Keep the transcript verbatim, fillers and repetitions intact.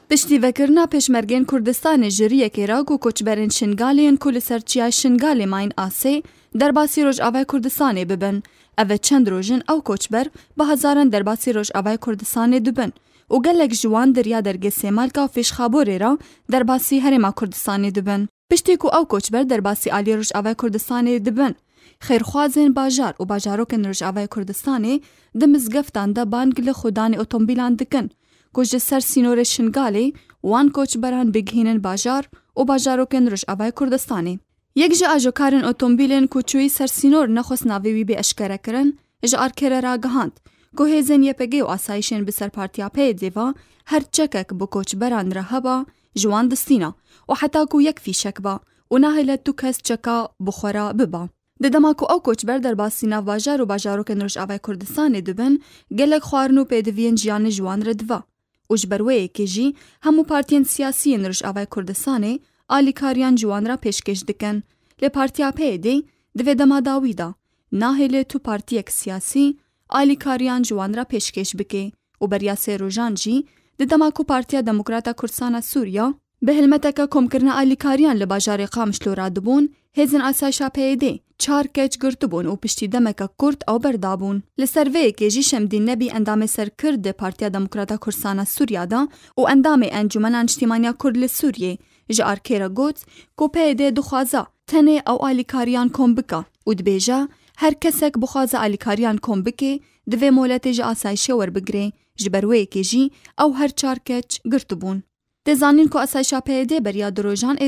Piştî vekirina Pêşmergên Kurdistanê ji riyekê re ku koçberên Şingalê yên ku li ser çiyayê Şingalê mayîn asê, derbasî Rojavayê Kurdistanê bibin. Ev e çend roj in ew koçber bi hezaran derbasî Rojavayê Kurdistanê dibin û gelek ji wan di riya dergê Sêmalka û Fêşxaborê re derbasî Herêma Kurdistanê dibin. Piştî ku ew koçber derbasî aliyê Rojavayê Kurdistanê dibin, xêrxwazên bajar û bajarokên Rojavayê Kurdistanê di mizgeftan de bang li xwedanê otomobîlan dikin ku ji ser sînorê Şingalê wan koçberan bigihînin bajar û bajarokên Rojavayê Kurdistanê. Yek ji ajokarên otomobîlên ku çûyî ser sînor nexwest navê wî bê eşkerekirin, ji Arkêre ragihand ku hêzên Y P G û asayişên bi ser partiya P Y D'ê ve her çekek bi koçberan re heba, ji wan distîna û heta ku yek fîşek ba û nahêle tu kes çeka bi xwe re biba. Di dema ku ew koçber derbasî navbajar û bajarokên Rojavayê Kurdistanê dibin, gelek xwarin û pêdiviyên jiyanê ji wan re diva û ji ber wê yekê jî hemû partiyên siyasî yên Rojavayê Kurdistanê alîkariyan ji wan re pêşkêş dikin. Lê partiya P Y D'ê di vê dema dawî de nahêle tu partiyek siyasî alîkariyan ji wan re pêşkêş bike û beriya sê rojan jî di dema ku Partiya Demokrata Kurdistana Sûriya bi hilmeteke komkirina alîkariyan li bajarê Qamişlo radibûn, hêzên asayişa P Y D'ê çar keç girtibûn û piştî demeke kurt ew berdabûn. Li ser vê yekê jî Şemdîn Nebî endamê serkird di Partiya Demokrata Kurdistana Sûriya de û endamê Encûmena Niştîmaniya Kurd li Sûriyê ji Arkêre got ku P Y D dixwaze tenê ew alîkariyan kom bike û dibêje, her kesek bixwaze alîkariyan kom bike, divê moletê ji asayişê werbigire, ji ber wê yekê jî ew her çar keç girtibûn. Tê zanîn ku asayişa P Y D beriya du rojan ê